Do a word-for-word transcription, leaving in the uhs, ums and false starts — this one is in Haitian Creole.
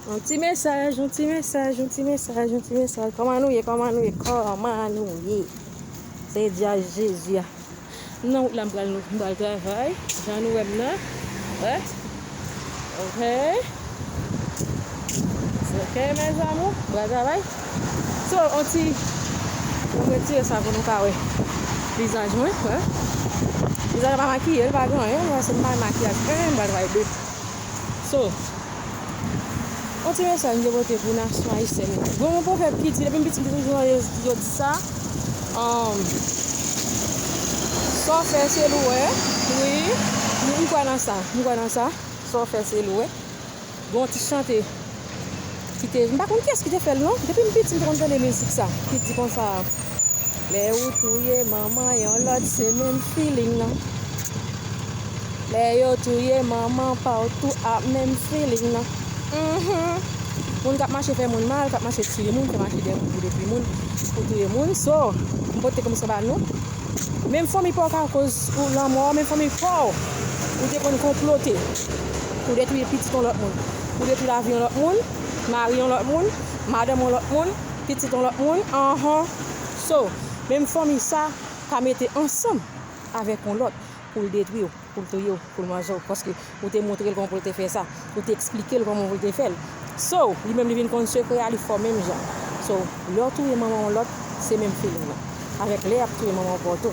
Yon ti mesaj, yon ti mesaj, yon ti mesaj, yon ti mesaj. Kòman nou ye? Kòman nou ye? Kòman nou ye? Se dyaj Jezi a. M nan wout la, m pral, m pral travay. Jan nou wè m nan. Wè. Ok. Ok, mes amours. M pral travay. So, on ti, mwen retire sa pou nou ka wè vizaj mwen. Wè. Vizaj la pa makiye, l pa gen anyen. Paske m pa gen makiyaj. Eh, m pral travay de. So, yon ti mesaj m te pote pou nasyon ayisyèn. Bon, yon pwovèb ki di, depi m piti, m te toujou tande yo di sa. Um, sa w fè, se l ou wè. Wi, m, m kwè nan sa. M kwè nan sa. Sa w fè, se l ou wè. Gon ti chante ki te, m pa konn kiyès ki te fè l non. Depi m piti, m te konn tande mizik sa. Ki di konsa. Lè ou touye manman yon lòt, se menm feeling nan. Lè yo touye manman pa w tou ap menm feeling nan. Mhm. Moun k ap mache fè moun mal, k ap mache tiye moun, k ap mache dèyè moun pou detwi moun, pou touye moun. So, m pote kòm sa ba nou. Menm fanmi pa w ka koz ou lanmò, menm fanmi pa w, ou te konn konplote pou detwi pitit yon lòt moun, pou detwi lavi yon lòt moun, mari yon lòt moun, madanm yon lòt moun, pitit yon lòt moun, anhan. So, menm fanmi sa ka mete ansanm avèk yon lòt pou l detwi w, pou l touye w, pou l manje w, paske ou te montre l kòman pou l te fè sa, ou te eksplike l kòman pou l te fè l. So, li menm li vin konn sekrè a, li fò menm jan. So, lè w touye manman yon lòt, se menm feeling nan. Avèk lè y ap touye manman pa w tou.